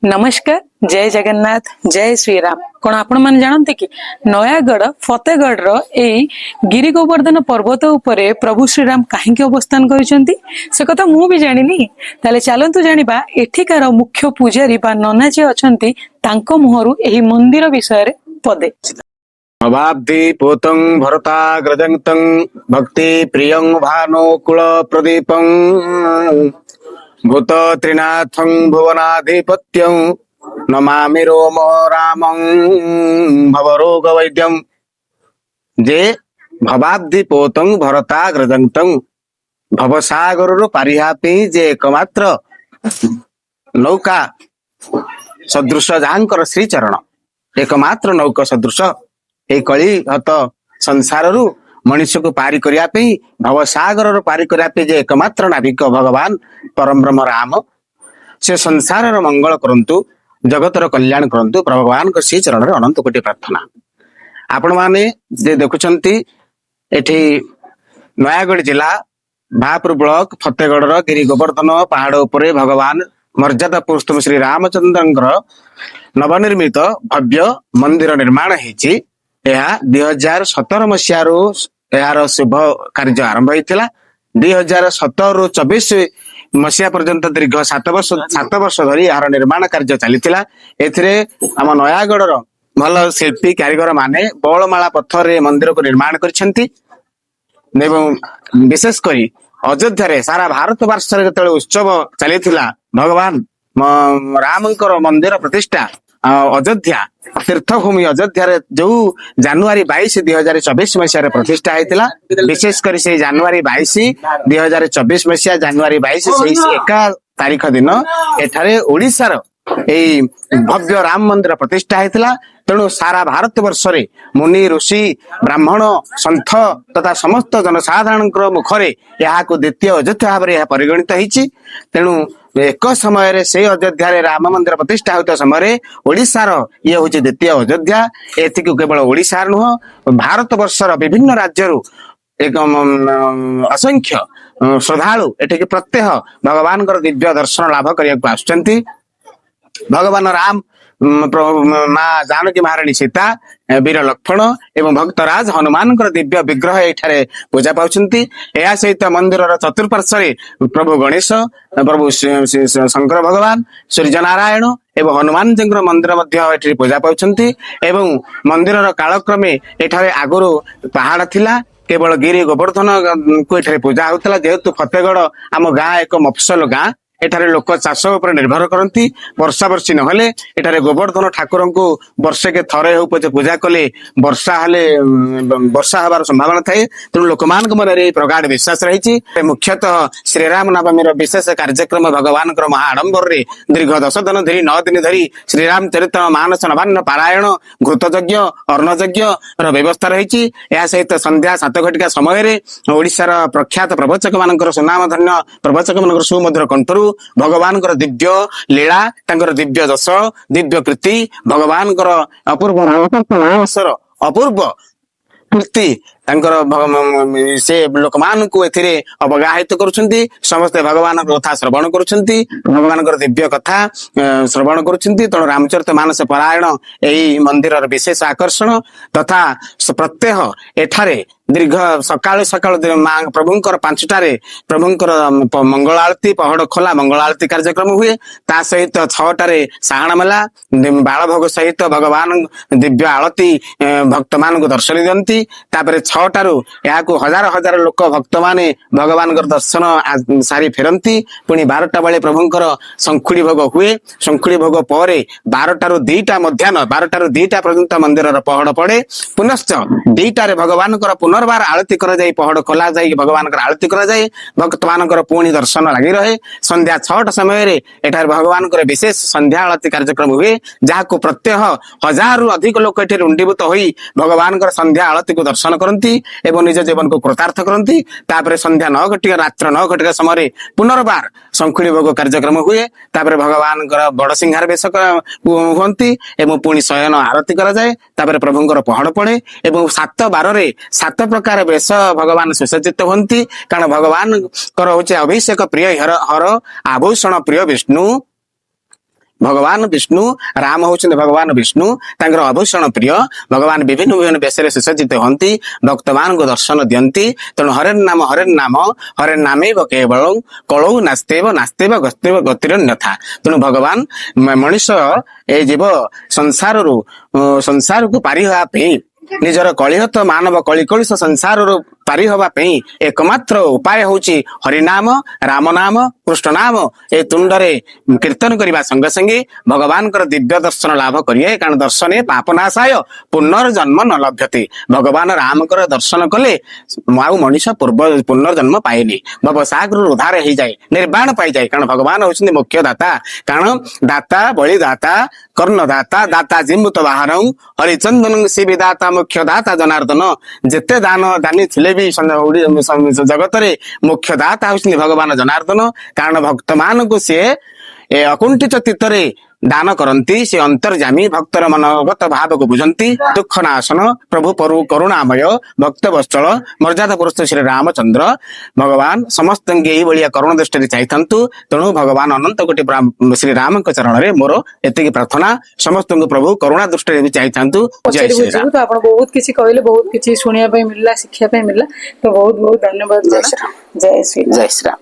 ନମସ୍କାର, ଜୟ ଜଗନ୍ନାଥ, ଜୟ ଶ୍ରୀରାମ। କଣ ଆପଣ ମାନେ ଜାଣନ୍ତି କି ନୟାଗଡ଼ ଫତେଗଡ଼ର ଏଇ ଗିରି ଗୋବର୍ଦ୍ଧନ ପର୍ବତ ଉପରେ ପ୍ରଭୁ ଶ୍ରୀରାମ କାହିଁକି ଅବସ୍ଥାନ କରିଛନ୍ତି? ସେ କଥା ମୁଁ ବି ଜାଣିନି। ତାହେଲେ ଚାଲନ୍ତୁ ଜାଣିବା ଏଠିକାର ମୁଖ୍ୟ ପୂଜାରୀ ବା ନନା ଯିଏ ଅଛନ୍ତି, ତାଙ୍କ ମୁହଁରୁ ଏହି ମନ୍ଦିର ବିଷୟରେ ପଦେ। ଭବାବ୍ଧି ପୋତଂ ଭରତାଗ୍ରଜଂ ତଂ ଭକ୍ତି ପ୍ରିୟଂ ଭାନୁକୁଳ ପ୍ରଦୀପଂ ଭୂତ ତ୍ରିନାଥଂ ଭୁବନାଧିପତ୍ୟଂ ନମାମି ରୋମ ରାମଂ ଭବରୋଗ ବୈଦ୍ୟಂ। ଯେ ଭବାବ୍ଧି ପୋତଂ ଭରତାଗ୍ରଜଂ ତଂ, ଭବସାଗରରୁ ପାରିବା ପାଇଁ ଯେ ଏକମାତ୍ର ନୌକା ସଦୃଶ, ଯାହାଙ୍କର ଶ୍ରୀଚରଣ ଏକମାତ୍ର ନୌକା ସଦୃଶ, ଏଇ କଳି ହତ ସଂସାରରୁ ମଣିଷକୁ ପାରି କରିବା ପାଇଁ, ଭବସାଗରରୁ ପାରି କରିବା ପାଇଁ ଯେ ଏକମାତ୍ର ନାବିକ ଭଗବାନ ପରମବ୍ରହ୍ମ ରାମ, ସେ ସଂସାରର ମଙ୍ଗଳ କରନ୍ତୁ, ଜଗତର କଲ୍ୟାଣ କରନ୍ତୁ। ଭଗବାନଙ୍କ ଶ୍ରୀଚରଣରେ ଅନନ୍ତ କୋଟି ପ୍ରାର୍ଥନା। ଆପଣମାନେ ଯେ ଦେଖୁଛନ୍ତି, ଏଠି ନୟାଗଡ଼ ଜିଲ୍ଲା ଭାପୁର ବ୍ଲକ ଫତେଗଡ଼ର ଗିରି ଗୋବର୍ଦ୍ଧନ ପାହାଡ ଉପରେ ଭଗବାନ ମର୍ଯ୍ୟାଦା ପୁରୁଷୋତ୍ତମ ଶ୍ରୀ ରାମଚନ୍ଦ୍ରଙ୍କର ନବନିର୍ମିତ ଭବ୍ୟ ମନ୍ଦିର ନିର୍ମାଣ ହେଇଛି। ଏହା 2017 ମସିହାରୁ ଏହାର ଶୁଭ କାର୍ଯ୍ୟ ଆରମ୍ଭ ହେଇଥିଲା। 2017ରୁ 24 ମସିହା ପର୍ଯ୍ୟନ୍ତ ଦୀର୍ଘ 7 ବର୍ଷ, 7 ବର୍ଷ ଧରି ଏହାର ନିର୍ମାଣ କାର୍ଯ୍ୟ ଚାଲିଥିଲା। ଏଥିରେ ଆମ ନୟାଗଡ଼ର ଭଲ ଶିଳ୍ପୀ କାରିଗର ମାନେ ବଉଳମାଳା ପଥରରେ ମନ୍ଦିରକୁ ନିର୍ମାଣ କରିଛନ୍ତି। ଏବଂ ବିଶେଷ କରି ଅଯୋଧ୍ୟାରେ ସାରା ଭାରତ ବର୍ଷରେ ଯେତେବେଳେ ଉତ୍ସବ ଚାଲିଥିଲା, ଭଗବାନ ରାମଙ୍କର ମନ୍ଦିର ପ୍ରତିଷ୍ଠା, ଅଯୋଧ୍ୟା ତୀର୍ଥଭୂମି ଅଯୋଧ୍ୟାରେ ଯୋଉ ଜାନୁଆରୀ 22, 2024 ମସିହାରେ ପ୍ରତିଷ୍ଠା ହେଇଥିଲା, ବିଶେଷ କରି ସେଇ ଜାନୁଆରୀ 22, 2024 ମସିହା ଜାନୁଆରୀ 22, ସେଇ ଏକା ତାରିଖ ଦିନ ଏଠାରେ ଓଡିଶାର ଏଇ ଭବ୍ୟ ରାମ ମନ୍ଦିର ପ୍ରତିଷ୍ଠା ହେଇଥିଲା। ତେଣୁ ସାରା ଭାରତ ବର୍ଷରେ ମୁନି, ଋଷି, ବ୍ରାହ୍ମଣ, ସନ୍ଥ ତଥା ସମସ୍ତ ଜନସାଧାରଣଙ୍କର ମୁଖରେ ଏହାକୁ ଦ୍ୱିତୀୟ ଅଯୋଧ୍ୟା ଭାବରେ ଏହା ପରିଗଣିତ ହେଇଛି। ତେଣୁ ଏକ ସମୟରେ ସେଇ ଅଯୋଧ୍ୟାରେ ରାମ ମନ୍ଦିର ପ୍ରତିଷ୍ଠା ହେଉଥିବା ସମୟରେ ଓଡିଶାର ଇଏ ହଉଛି ଦ୍ୱିତୀୟ ଅଯୋଧ୍ୟା। ଏଥିକୁ କେବଳ ଓଡିଶାର ନୁହଁ, ଭାରତ ବର୍ଷର ବିଭିନ୍ନ ରାଜ୍ୟରୁ ଏକ ଅସଂଖ୍ୟ ଶ୍ରଦ୍ଧାଳୁ ଏଠିକି ପ୍ରତ୍ୟହ ଭଗବାନଙ୍କର ଦିବ୍ୟ ଦର୍ଶନ ଲାଭ କରିବାକୁ ଆସୁଛନ୍ତି। ଭଗବାନ ରାମ, ପ୍ରଭୁ ମା ଜାନକୀ ମହାରାଣୀ ସୀତା, ବୀର ଲକ୍ଷ୍ମଣ ଏବଂ ଭକ୍ତରାଜ ହନୁମାନଙ୍କର ଦିବ୍ୟ ବିଗ୍ରହ ଏଠାରେ ପୂଜା ପାଉଛନ୍ତି। ଏହା ସହିତ ମନ୍ଦିରର ଚତୁଃପାର୍ଶ୍ୱରେ ପ୍ରଭୁ ଗଣେଶ, ପ୍ରଭୁ ଶଙ୍କର ଭଗବାନ, ସୂର୍ଯ୍ୟ ନାରାୟଣ ଏବଂ ହନୁମାନଜୀଙ୍କର ମନ୍ଦିର ମଧ୍ୟ ଏଠି ପୂଜା ପାଉଛନ୍ତି। ଏବଂ ମନ୍ଦିରର କାଳକ୍ରମେ ଏଠାରେ ଆଗରୁ ପାହାଡ ଥିଲା, କେବଳ ଗିରି ଗୋବର୍ଦ୍ଧନ କୁ ଏଠାରେ ପୂଜା ହଉଥିଲା। ଯେହେତୁ ଫତେଗଡ ଆମ ଗାଁ ଏକ ମଫସଲ ଗାଁ, ଏଠାରେ ଲୋକ ଚାଷ ଉପରେ ନିର୍ଭର କରନ୍ତି। ବର୍ଷା ବର୍ଷି ନହେଲେ ଏଠାରେ ଗୋବର୍ଦ୍ଧନ ଠାକୁରଙ୍କୁ ବର୍ଷକେ ଥରେ ହଉ ପଛେ ପୂଜା କଲେ ବର୍ଷା ହେଲେ ବର୍ଷା ହେବାର ସମ୍ଭାବନା ଥାଏ। ତେଣୁ ଲୋକମାନଙ୍କ ମନରେ ଏହି ପ୍ରଗାଢ ବିଶ୍ୱାସ ରହିଛି। ମୁଖ୍ୟତଃ ଶ୍ରୀରାମ ନବମୀର ବିଶେଷ କାର୍ଯ୍ୟକ୍ରମ ଭଗବାନଙ୍କର ମହା ଆଡମ୍ବରରେ ଦୀର୍ଘ 10 ଦିନ ଧରି, 9 ଦିନ ଧରି ଶ୍ରୀରାମ ଚରିତ ମାନସ ନବାନ୍ନ ପାରାୟଣ, ଘୃତ ଯଜ୍ଞ, ଅନ୍ନ ଯଜ୍ଞ ର ବ୍ୟବସ୍ଥା ରହିଛି। ଏହା ସହିତ ସନ୍ଧ୍ୟା 7 ଘଟିକା ସମୟରେ ଓଡିଶାର ପ୍ରଖ୍ୟାତ ପ୍ରବଚକ ମାନଙ୍କର, ସୁନାମଧନ୍ୟ ପ୍ରବଚକ ମାନଙ୍କର ସୁମଧୁର କଣ୍ଠରୁ ଭଗବାନଙ୍କର ଦିବ୍ୟ ଲୀଳା, ତାଙ୍କର ଦିବ୍ୟ ଯଶ, ଦିବ୍ୟ କୀର୍ତ୍ତି, ଭଗବାନଙ୍କର ଅପୂର୍ବ ଅପୂର୍ବ କୀର୍ତ୍ତି ତାଙ୍କର ସେ ଲୋକମାନଙ୍କୁ ଏଥିରେ ଅବଗାହିତ କରୁଛନ୍ତି। ସମସ୍ତେ ଭଗବାନଙ୍କ କଥା ଶ୍ରବଣ କରୁଛନ୍ତି, ଭଗବାନଙ୍କର ଦିବ୍ୟ କଥା ଶ୍ରବଣ କରୁଛନ୍ତି। ତେଣୁ ରାମଚରିତ ମାନସ ପାରାୟଣ ଏହି ମନ୍ଦିରର ବିଶେଷ ଆକର୍ଷଣ। ତଥା ପ୍ରତ୍ୟହ ଏଠାରେ ଦୀର୍ଘ ସକାଳୁ ସକାଳୁ ମା ପ୍ରଭୁଙ୍କର 5ଟାରେ ପ୍ରଭୁଙ୍କର ମଙ୍ଗଳ ଆଳତୀ, ପହଡ ଖୋଲା ମଙ୍ଗଳ ଆଳତୀ କାର୍ଯ୍ୟକ୍ରମ ହୁଏ। ତା ସହିତ 6ଟାରେ ସାହାଣ ମେଲା, ବାଳଭୋଗ ସହିତ ଭଗବାନ ଦିବ୍ୟ ଆଳତୀ ଭକ୍ତ ମାନଙ୍କୁ ଦର୍ଶନ ଦିଅନ୍ତି। ତାପରେ 6ଟାରୁ ଏହାକୁ ହଜାର ହଜାର ଲୋକ ଭକ୍ତମାନେ ଭଗବାନଙ୍କର ଦର୍ଶନ ସାରି ଫେରନ୍ତି। ପୁଣି 12ଟା ବେଳେ ପ୍ରଭୁଙ୍କର ଶଙ୍ଖୁଡି ଭୋଗ ହୁଏ। ଶଙ୍ଖୁଡି ଭୋଗ ପରେ 12ଟାରୁ 2ଟା, ମଧ୍ୟାହ୍ନ 12ଟାରୁ 2ଟା ପର୍ଯ୍ୟନ୍ତ ମନ୍ଦିରର ପହଡ ପଡେ। ପୁନଶ୍ଚ 2ଟାରେ ଭଗବାନଙ୍କର ପୁନର୍ବାର ଆଳତୀ କରାଯାଇ, ପହଡ ଖୋଲା ଯାଇ ଭଗବାନଙ୍କର ଆଳତୀ କରାଯାଏ। ଭକ୍ତମାନଙ୍କର ପୁଣି ଦର୍ଶନ ଲାଗି ରହେ। ସନ୍ଧ୍ୟା 6ଟା ସମୟରେ ଏଠାରେ ଭଗବାନଙ୍କର ବିଶେଷ ସନ୍ଧ୍ୟା ଆଳତୀ କାର୍ଯ୍ୟକ୍ରମ ହୁଏ, ଯାହାକୁ ପ୍ରତ୍ୟହ ହଜାରରୁ ଅଧିକ ଲୋକ ଏଠି ରୁଣ୍ଡୀଭୂତ ହୋଇ ଭଗବାନଙ୍କର ସନ୍ଧ୍ୟା ଆଳତୀକୁ ଦର୍ଶନ କରନ୍ତି ଏବଂ ନିଜ ଜୀବନକୁ କୃତାର୍ଥ କରନ୍ତି। ତାପରେ ସନ୍ଧ୍ୟା 9 ଘଟିକା, ରାତ୍ର 9 ଘଟିକା ସମୟରେ ପୁନର୍ବାର ଶଙ୍ଖୁଡି ଭୋଗ କାର୍ଯ୍ୟକ୍ରମ ହୁଏ। ତାପରେ ଭଗବାନଙ୍କର ବଡ ସିଂହାର ବେଶ ହୁଅନ୍ତି ଏବଂ ପୁଣି ଶୟନ ଆରତି କରାଯାଏ। ତାପରେ ପ୍ରଭୁଙ୍କର ପହଡ ପଡେ ଏବଂ ସାତ ବାରରେ ସାତ ପ୍ରକାର ବେଶ ଭଗବାନ ସୁସଜ୍ଜିତ ହୁଅନ୍ତି। କାରଣ ଭଗବାନଙ୍କର ହଉଛି ଅଭିଷେକ ପ୍ରିୟ ହର, ହର ଆଭୂଷଣ ପ୍ରିୟ ବିଷ୍ଣୁ। ଭଗବାନ ବିଷ୍ଣୁ, ରାମ ହଉଛନ୍ତି ଭଗବାନ ବିଷ୍ଣୁ, ତାଙ୍କର ଆଭୂଷଣ ପ୍ରିୟ। ଭଗବାନ ବିଭିନ୍ନ ବିଭିନ୍ନ ବେଶରେ ସୁସଜ୍ଜିତ ହୁଅନ୍ତି, ଭକ୍ତମାନଙ୍କୁ ଦର୍ଶନ ଦିଅନ୍ତି। ତେଣୁ ହରେ ନାମ ହରେ ନାମ ହରେ ନାମୈବ କେବଳ, କଳୌ ନାସ୍ତେବ ନାସ୍ତେବ ଗସ୍ତେବ ଗତିରନ୍ୟଥା। ତେଣୁ ଭଗବାନ ମଣିଷ ଏ ଜୀବ ସଂସାରରୁ ସଂସାରକୁ ପାରି ହେବା ପାଇଁ, ନିଜର କଳିହତ ମାନବ କଳିକଳିଶ ସଂସାରରୁ ପାରି ହବା ପାଇଁ ଏକମାତ୍ର ଉପାୟ ହଉଛି ହରିନାମ, ରାମ ନାମ, କୃଷ୍ଣ ନାମ। ଏ ତୁଣ୍ଡରେ କୀର୍ତ୍ତନ କରିବା ସଙ୍ଗେ ସଙ୍ଗେ ଭଗବାନଙ୍କର ଦିବ୍ୟ ଦର୍ଶନ ଲାଭ କରିବେ। କାରଣ ଦର୍ଶନେ ପାପନାଶାୟ ପୁନର୍ଜନ୍ମ ନ ଲଭ୍ୟତେ। ଭଗବାନ ରାମଙ୍କର ଦର୍ଶନ କଲେ ଆଉ ମଣିଷ ପୂର୍ବ ପୁନର୍ଜନ୍ମ ପାଏନି, ଭବସାଗରରୁ ଉଦ୍ଧାର ହେଇଯାଏ, ନିର୍ବାଣ ପାଇଯାଏ। କାରଣ ଭଗବାନ ହଉଛନ୍ତି ମୁଖ୍ୟ ଦାତା। କାରଣ ଦାତା ବଳିଦାତା କର୍ଣ୍ଣଦାତା ଦାତା ଜିମୂତ ବାହନ ହରିଚନ୍ଦନ ଶିବି ଦାତା ମୁଖ୍ୟ ଦାତା ଜନାର୍ଦ୍ଦନ। ଯେତେ ଦାନ ଦାନୀ ଥିଲେ ବି ଜଗତରେ ମୁଖ୍ୟ ଦାତା ହଉଛନ୍ତି ଭଗବାନ ଜନାର୍ଦ୍ଦନ। କାରଣ ଭକ୍ତ ମାନଙ୍କୁ ସିଏ ଏ ଅକୁଣ୍ଠିତ ଚିତ୍ତରେ ଦାନ କରନ୍ତି। ସେ ଅନ୍ତର୍ଯାମୀ, ଭକ୍ତର ମନୋଗତ ଭାବକୁ ବୁଝନ୍ତି। ଦୁଃଖ ନାଶନ ପ୍ରଭୁ ପରୁ କରୁଣାମୟ ଭକ୍ତ ବତ୍ସଳ ମର୍ଯ୍ୟାଦା ପୁରୁଷ ଶ୍ରୀ ରାମଚନ୍ଦ୍ର ଭଗବାନ ସମସ୍ତଙ୍କୁ ଏଇଭଳିଆ କରୁଣ ଦୃଷ୍ଟିରେ ଚାହିଁଥାନ୍ତୁ। ତେଣୁ ଭଗବାନ ଅନନ୍ତ କୋଟି ଶ୍ରୀ ରାମଙ୍କ ଚରଣରେ ମୋର ଏତିକି ପ୍ରାର୍ଥନା, ସମସ୍ତଙ୍କୁ ପ୍ରଭୁ କରୁଣା ଦୃଷ୍ଟିରେ ବି ଚାହିଁଥାନ୍ତୁ। ଜୟ ପଚାରି ଶ୍ରୀରାମ। ବୁଝିବୁ ତ ଆପଣ ବହୁତ କିଛି କହିଲେ, ବହୁତ କିଛି ଶୁଣିବା ପାଇଁ ମିଳିଲା, ଶିଖିବା ପାଇଁ ମିଳିଲା। ତ ବହୁତ ବହୁତ ଧନ୍ୟବାଦ। ଜୟ ଶ୍ରୀରାମ। ଜୟ ଶ୍ରୀରାମ। ଜୟ ଶ୍ରୀରାମ।